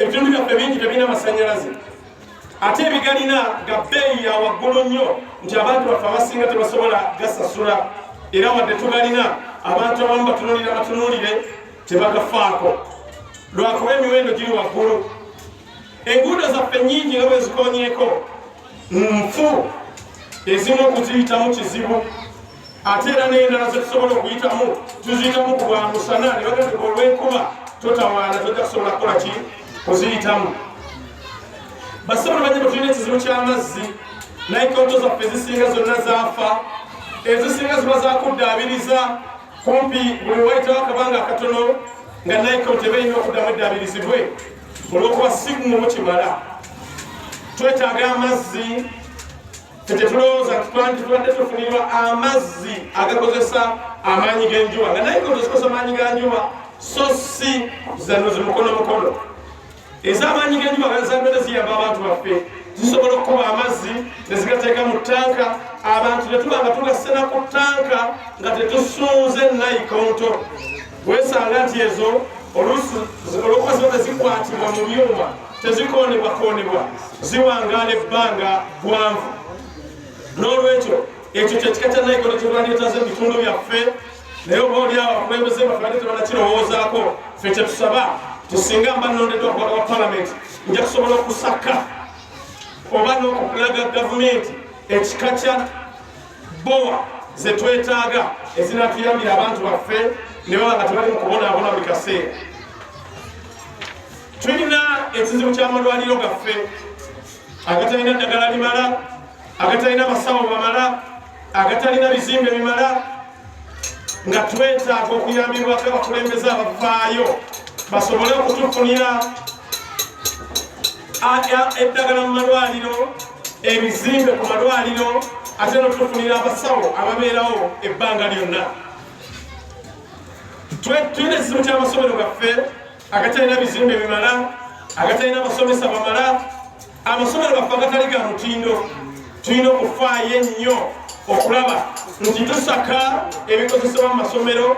Ebitundu byaffe bingi tebirina masannyalaze, ate ebigalina ga bbeeyi ya waggulu nnyo nti abantu baffe abasinga tebasobola gasasula. Era wadde tugalina, abantu abamu batunulira batunuulire, tebagafaako lwakuba emiwendo giri waggulu. Enguudo zaffe nnyingi nga bwe zikonyeeko nfu, ezimu okuziyitamu kizibu, ate era n'endala zetusobola okuyitamu tuziyitamu ku bwa musana ne bagamba olw'enkuba totawaana, tojja kusobola kukola ki kuziyitamu. Basobola banyabo, tulina ekizibu ky'amazzi. Nayikonto zaffe ezisinga zonna zaafa, ezisinga ziba zakuddaabiriza. Kumpi buli wayitawo akabanga akatono nga nayikonto eba erina okuddamu eddaabirizibwe olw'okuba si gumu kimala. Twetaaga amazzi. Tetulowooza nti tubadde tufunirwa amazzi agakozesa amaanyi g'enjuba, nga nayikonto zikozesa amaanyi ga njuba, so si zano zimukono mukono. Ez'amaanyi g'enjuba zandibadde ziyamba abantu baffe, zisobola okukuba amazzi ne zigateeka mu ttanka, abantu ne tuba nga tugasena ku ttanka nga tetusunze nayikonto. Wesanga nti ezo oluusi olwokuba ziba tezikwatibwa mu byuma, tezikoonebwakoonebwa, ziwangaala ebbanga gwanvu. N'olwekyo ekyo kyekika kya nayikonto kyetwandyetaze mu bitundu byaffe, naye oba oli awo abakulembeze baffe badde tebanakirowoozaako. Ffe kyetusaba, tusinga mba nnondeddwa okubaka wa palamenti, nja kusobola okusaka oba n'okulaga gavumenti ekika kya bbowa zetwetaaga ezinatuyambira abantu baffe ne baba nga tebali mu kubonaabona buli kaseera. Tulina ekizibu ky'amalwaliro gaffe agatalina ddagala limala, agatalina basawo bamala, agatalina bizimbe bimala, nga twetaaga okuyambibwako abakulembeze abavaayo basobole okutufunira eddagala mu malwaliro, ebizimbe ku malwaliro, ate notufunira abasawo ababeerawo ebbanga lyonna. Tulina ekizibu ky'amasomero gaffe agatalina bizimbe bimala, agatalina abasomesa bamala, amasomero gaffe agatali ga mutindo. Tulina okufaayo ennyo okulaba nti tusaka ebikozesebwa mu masomero,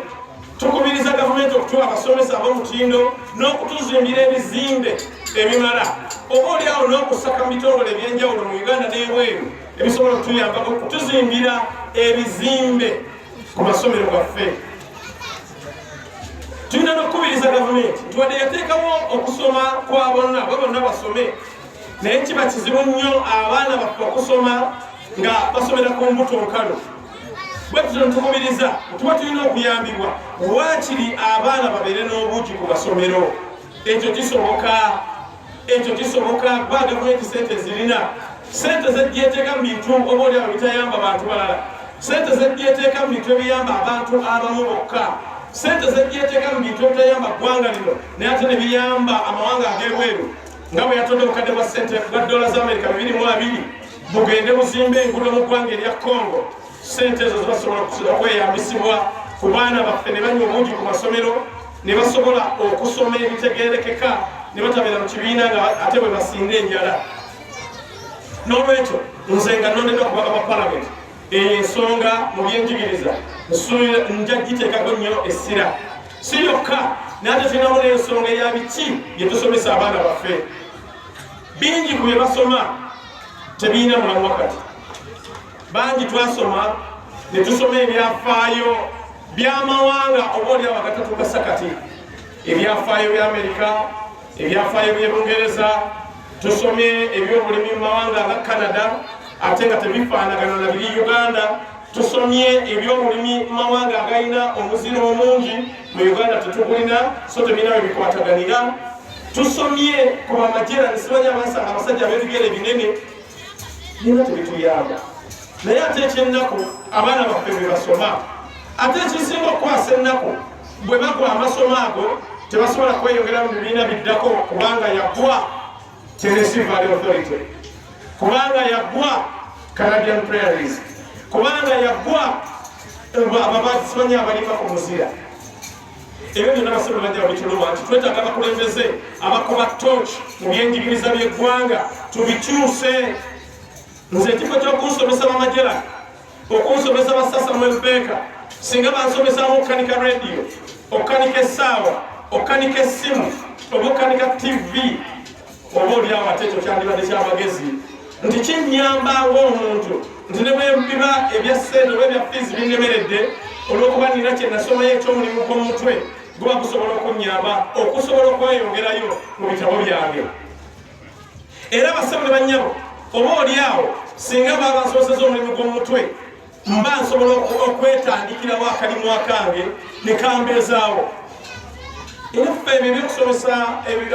tukubiriza gavumenti okutuwa abasomesa ab'omutindo n'okutuzimbira ebizimbe ebimala, oba oli awo n'okusaka mu bitongole ebyenjawulo mu Uganda n'ebweru ebisobola okutuyambako okutuzimbira ebizimbe ku masomero gaffe. Tulina n'okukubiriza gavumenti nti wadde yateekawo okusoma kwa bonna, bo bonna basome, naye kiba kizibu nnyo abaana baffe okusoma nga basomera ku mbuto nkalu. Bwe tutyo ntukubiriza, tuba tulina okuyambibwa waakiri abaana babeere n'obuugi ku masomero. Ekyo kisoboka, ekyo kisoboka kuba gavumenti sente zirina, sente zejjeteeka mu bintu oba oli awo bitayamba bantu balala, sente zejjeteeka mu bintu ebiyamba abantu abamu bokka, sente zejjeteeka mu bintu ebitayamba ggwanga lino naye ate ne biyamba amawanga ag'ebweru, nga bwe yatonda obukadde bwa sente bwa dola za Amerika 220 bugende buzimbe enguudo mu ggwanga erya Congo. Sente ezo zibasobola okweyambisibwa ku baana baffe ne banywa obungi ku masomero, ne basobola okusoma ebitegeerekeka, ne batabeera mu kibiina nga ate bwe basinga enjala. N'olwekyo nze nga nondeddwa kubaka bwa palamenti, eyo ensonga mu byenjigiriza nja giteekako nnyo essira. Si yokka, naye ate tulinamu n'ensonga eya biki bye tusomesa abaana baffe. Bingi ku bye basoma tebirina mulamwa. Kati bangi twasoma ne tusoma ebyafaayo by'amawanga oba oli awo agatatugasa. Kati ebyafaayo bya Amerika, ebyafaayo by'e Bungereza, tusomye ebyobulimi mu mawanga nga Canada, ate nga tebifaanagana na biri Uganda. Tusomye ebyobulimi mu mawanga agalina omuziro omungi, mu Uganda tetugulina, so tebirina bwe bikwataganira. Tusomye ku bamajera nesimanyi abasanga abasajja ab'ebigere ebinene, byonna tebituyamba. Naye ate ekyennaku, abaana baffe bwe basoma, ate ekisinga okukwasa ennaku, bwe bagwa amasomo ago tebasobola kweyongera mu bibiina biddako, kubanga yagwa Tennessee Valley Authority, kubanga yagwa Canadian Prairies, kubanga yagwa ababasimanyi abalima ku muzira. Ebyo byonna basebe bajja bituluma nti twetaaga abakulembeze abakuba torch mu byenjigiriza by'eggwanga tubikyuse. Nze ekifo ky'okunsomesa bamajera, okunsomesa ba Samuel Baker, singa bansomesaamu okukanika rediyo, okukanika essaawa, okukanika essimu oba okukanika TV. Oba oliawo ate ekyo kyandibadde kyamagezi nti kinnyamba ng'omuntu nti ne bwe biba ebya ssente oba ebya fiizi binnemeredde, olw'okuba nina kye nasomayo eky'omulimu gw'omutwe, guba gusobola okunnyamba okusobola okweyongerayo mu bitabo byange. Era bassebo ne bannyabo, oba oli awo singa baba nsomeseza omulimu gw'omutwe, mba nsobola okwetandikirawo akalimu akange ne kambeezaawo. Era ffe ebyo ebyokusomesa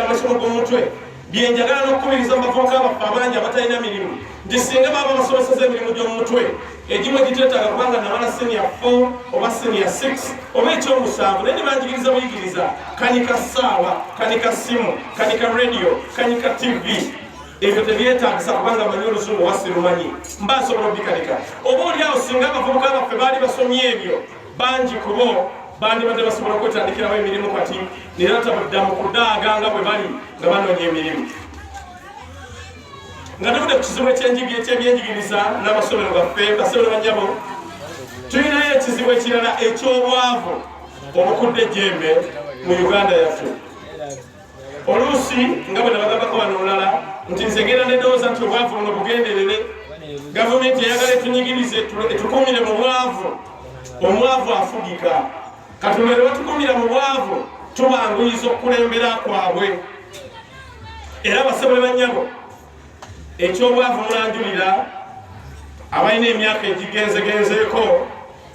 amasomo g'omutwe byenjagala n'okukubiriza mu bavubuka baffe abangi abatalina mirimu nti singa baba basomeseza emirimu gy'omutwe egimu egiteetaaga kubanga namala senior 4 oba senior 6 oba ekyomusanvu, naye ne banjigiriza buyigiriza kanika ssaawa, kanika ssimu, kanika radio, kanika TV, ebyo tebyetaagisa kubanga manyi oluzungu oba sirumanyi, mba nsobola obikanika. Oba oli awo singa abavubuka baffe baali basomye ebyo, bangi kubo bandibadde basobola okwetandikirawo emirimu kati nera batabudda mu kudaaga nga bwe bali nga banoonya emirimu. Nga tuvudde ku kizibu ekyebyenjigiriza n'amasomero gaffe, basomero banyabo, tulinayo ekizibu ekirala eky'obwavu obukudde ejjembe mu Uganda yaffe. Oluusi nga bwe nabagambako wano olulala nti nze ngenda nedowooza nti obwavu buno bugenderere, gavumenti eyagala etunyigirize, etukumire mu bwavu. Omwavu afugika. Katonda ne batukumira mu bwavu, tubanguyiza okukulembera kwabwe. Era basebo ne bannyabo, eky'obwavu mulanjulira abalina emyaka egigenzegenzeeko,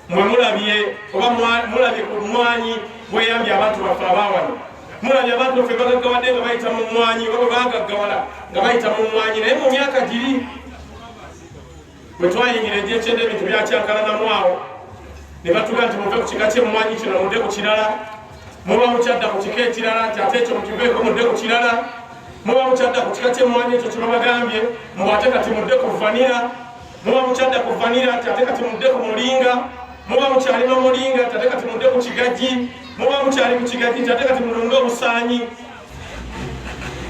mwe mulabye oba mulabye ku mmwanyi bweyambye abantu baffe abawano. Mulabye abantu baffe bagaggawadde nga bayita mu mmwanyi, oba bwe bagaggawala nga bayita mu mmwanyi. Naye mu myaka giri bwe twayingira egyekyenda, ebintu byakyankalanamu awo ne batuga nti muve ku kika ky'emmwanyi kino mudde ku kirala. Muba mukyadda ku kika ekirala nti ate ekyo mukiveeko mudde ku kirala. Muba mukyadda ku kika ky'emmwanyi ekyo kyebabagambye mbu ate kati mudde ku vanilla. Muba mukyadda ku vanilla nti ate kati mudde ku mulinga. Muba mukyalima mulinga nti ate kati mudde ku kigajji. Muba mukyali ku kigajji nti ate kati mulunde obusaanyi.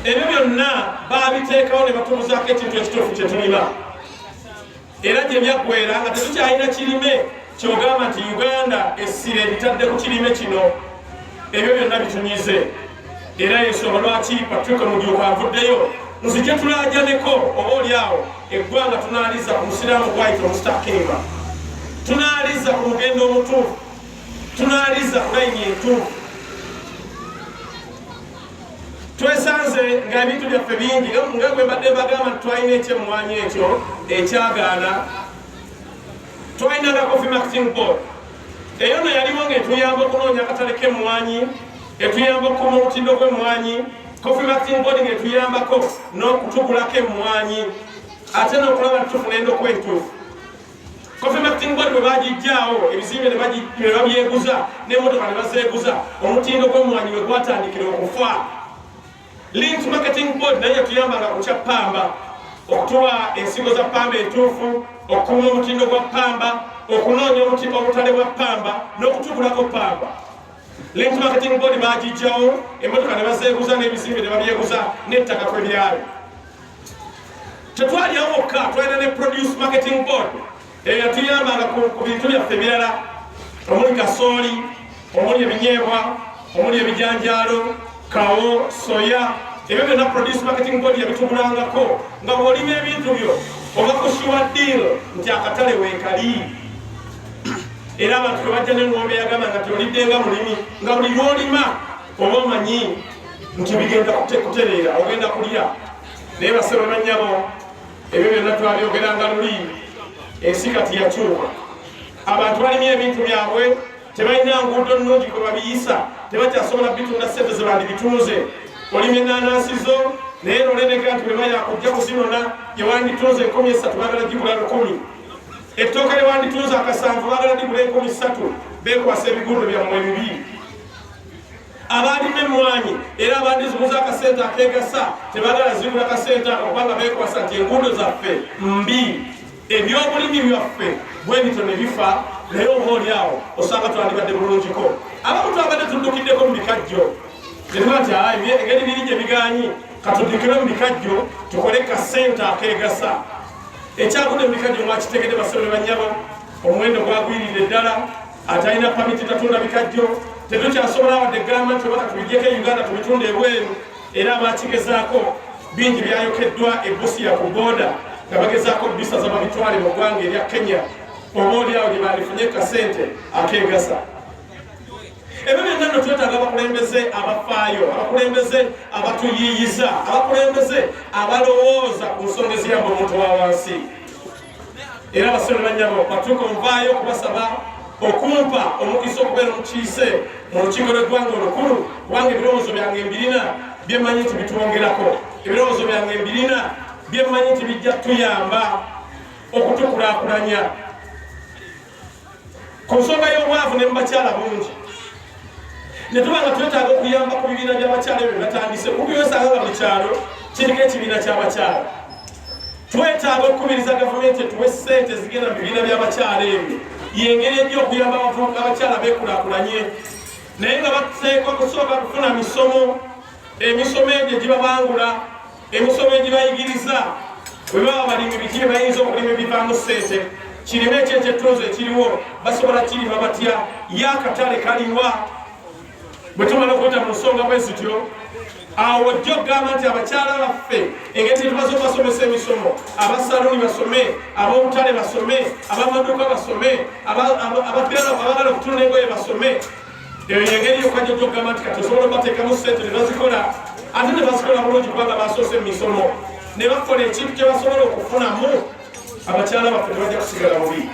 Ebyo byonna babiteekawo ne batubuzaako ekintu ekituufu kye tulima. Era gye byaggwera nga tetukyalina kirime kyogamba nti Uganda essira eritadde ku kirime kino. Ebyo byonna bitunyize, era ensonga lwaki Patrick Mujuuka avuddeyo nzije tulaajaneko. Oba oli awo eggwanga tunaaliza ku musiraamu gwayita omustakimba, tunaaliza ku mugendo omutuufu, tunaaliza ku layini entuufu. Twesanze nga ebintu byaffe bingi nga bwe mbadde mbagamba nti twalina ekyemmwanyi ekyo ekyagaana, twalina nga Coffee Marketing Board. Eyo no yaliwo nga etuyamba okunoonya akatale k'emmwanyi, etuyamba okukuuma omutindo gw'emmwanyi. Coffee Marketing Board ng'etuyambako n'okutugulako emmwanyi ate n'okulaba nti tufuna endokwa entuufu. Coffee Marketing Board bwe bagijjaawo, ebizimbe ne babyeguza n'emmotoka ne bazeeguza, omutindo gw'emmwanyi we gwatandikira okufa. Lint Marketing Board naye yatuyambanga ku kya ppamba, okutuwa ensigo za ppamba entuufu, okukuuma omutindo gwa ppamba, okunoonya obutale bwa ppamba n'okutugulako ppamba. Lint Marketing Board bagijjawo, emmotoka ne bazeeguza n'ebizimbe ne babyeguza n'ettaka kwe byali. Tetwalyawo wokka, twalina ne Produce Marketing Board. Eyo yatuyambanga ku bintu byaffe ebirala omuli kasooli, omuli ebinyeebwa, omuli ebijanjaalo, kawo, soya. Ebyo byonna Produce Marketing Board yabitugulangako, nga bw'olima ebintu byo oba ku sure deal nti akatale weekali. Era abantu bwe bajja n'engombe yagamba nga tyolidde nga mulimi, nga buli lw'olima oba omanyi nti bigenda kutereera, ogenda kulya. Naye basebo bannyabo, ebyo byonna twabyogeranga luli. Ensi kati yakyuka, abantu balimye ebintu byabwe, tebalina nguudo nnungi kwe babiyisa, tebakyasobola bitunda ssente ze bandibitunze. Olima ennaanansi zo, naye nolenega nti bweba yakujja kuzinona, gyewanditunze 3000 baagala gigula 1000. Ettooke lyewanditunze akasanvu baagala ligula 3000. Beekwasa ebiguudo byammwe ebibi. Abaalima emmwanyi era abandiziguza akasente akeegasa tebagala zigula kasente ako, kubanga beekwasa nti enguudo zaffe mbi. Ebyobulimi byaffe bwe bityo ne bifa. Naye oba oli awo osanga twandibadde bulungiko. Abamu twabadde tuddukiddeko mu bikajjo netuba nti engeri biri gye biganyi, katuddukire mu bikajjo tukole kasente akeegasa. Ekyagudde mu bikajjo mwakitegedde, basebo ne bannyabo, omuwendo gwagwiridde ddala. Atalina pamiti tatunda bikajjo. Tetukyasobola wadde gamba nti oba katubijjeko e Uganda tubitunde ebweru. Era abakigezaako Bingi byayokeddwa e Busia ku booda nga bagezaako bisaza babitwale mu ggwanga erya Kenya, oba oliawo gye bandifunye kasente akeegasa. Ebyo byonna nno twetaaga abakulembeze abafaayo, abakulembeze abatuyiiyiza, abakulembeze abalowooza ku nsonga eziyamba omuntu wa wansi. Era abasore banyabo, Patriko nvaayo okubasaba okumpa omukisa okubeera omukiise mu lukiiko lw'eggwanga olukulu, kubanga ebirowoozo byange mbirina byemmanyi nti bitwongerako, ebirowoozo byange mbirina byemmanyi nti bijja tuyamba okutukulaakulanya. Ku nsonga y'obwavu ne mu bakyala bungi, ne tuba nga twetaaga okuyamba ku bibiina by'abakyala ebyo batandise, kumpi wesanga nga buli kyalo kiriko ekibiina ky'abakyala. Twetaaga okukubiriza gavumenti etuwe ssente ezigenda mu bibiina by'abakyala ebyo. Yengeri ejja okuyamba abavubuka abakyala beekulaakulanye, naye nga bateekwa kusooka kufuna misomo, emisomo egyo egibabangula, emisomo egibayigiriza bwe baba balimi biki bye bayinza okulima ebivaamu ssente, kirime ekyo ekyettunzi ekiriwo basobola kirima batya, ye akatale kaliwa. Bwe tumala okuyita mu nsonga bwe zityo, awo ojja okugamba nti abakyala baffe engeri gye tumaze okubasomesa emisomo, abasaluuni basome, ab'obutale basome, ab'amaduuka basome, abagala okutunda engoye basome. Eyo yengeri yokka gyojja okugamba nti kati osobola obateekamu ssente ne bazikola, ate ne bazikola bulungi, kubanga basoose mu misomo ne bakola ekintu kye basobola okufunamu. Abakyala baffe tebajja kusigala bubi.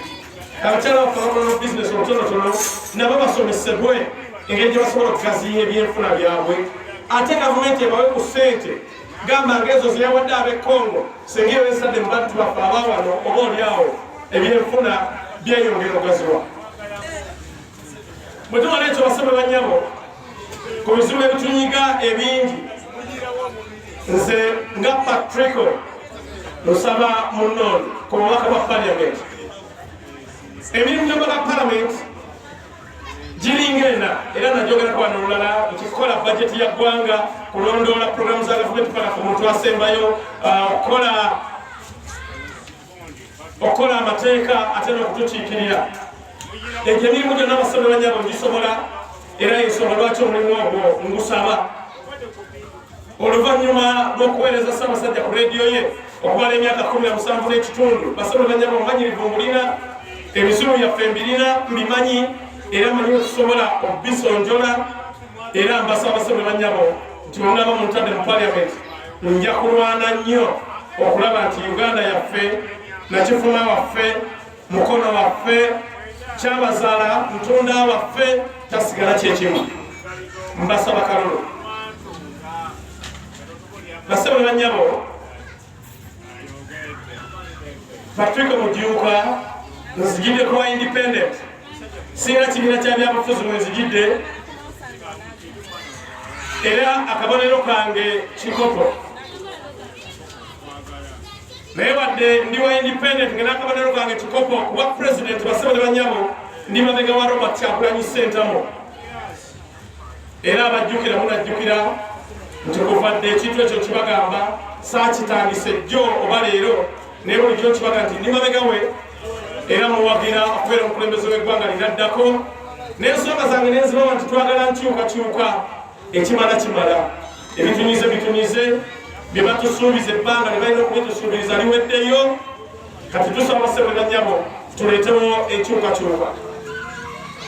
Abakyala baffe abakola no bizinesi obutonotono nabo basomesebwe engeri gye basobola okugaziya ebyenfuna byabwe, ate gavumenti ebawe ku ssente, gamba ngaezo zeyawadde ab'e Congo. Singa ebeesadde mu bantu baffe abawano, oba oliawo ebyenfuna byeyongera okugaziwa. Bwe tumala ekyo, basome banyabo, ku bizibu ebitunyiga ebingi, nze nga Patrico nsaba munono ku bubaka bwa parliament. Emirimu gy'omubaka parliament giringa ena, era najogerako wano olulala nti kukola bajeti ya ggwanga, kulondoola programu za gavumenti paka ku muntu asembayo, okukola amateeka, ate n'okutukiikirira. Egyo emirimu gyonna, abasome banyabo, ngisobola, era ensonga lwaki omulimu ogwo ngusaba. Oluvannyuma lw'okuweereza Ssaabasajja ku rediyo ye okumala emyaka 17 n'ekitundu, basome banyabo, omumanyirivu mbulina, ebizibu byaffe mbirina, mbimanyi, era manyi wetusobola okubisonjola. Era mbasaba, basome banyabo, nti bwemunaaba muntadde mu parliament, nja kulwana nnyo okulaba nti Uganda yaffe, Nakifuma waffe, Mukono waffe, Kyabazaala Ntunda waffe tasigala kyekimu. Mbasaba kalulu, basebo banyabo. Patrick Mujuuka, nzijidde kuba independent, singa kibiina kya byabufuzi mwenzijidde, era akabonero kange kikopo. Naye wadde ndi wa independent nga n'akabonero kange kikopo, kuba president, basebo ne banyabo, ndi mabega wa Robert Kyagulanyi Ssentamu. Era abajjukira munajjukira nti kuva dde ekintu ekyo kibagamba, saakitandise jjo oba leero, naye bulijjo kibaga nti ndi mabega we era muwagira okubeera omukulembeze w'eggwanga liraddako. N'ensonga zange nenzibawa nti twagala nkyukakyuka, ekimala kimala, ebitunyize bitunyize, bye batusuubiza ebbanga lye balina okubitusuubiriza liweddeyo. Kati tusaba, basebo banyabo, tuleetewo enkyukakyuka.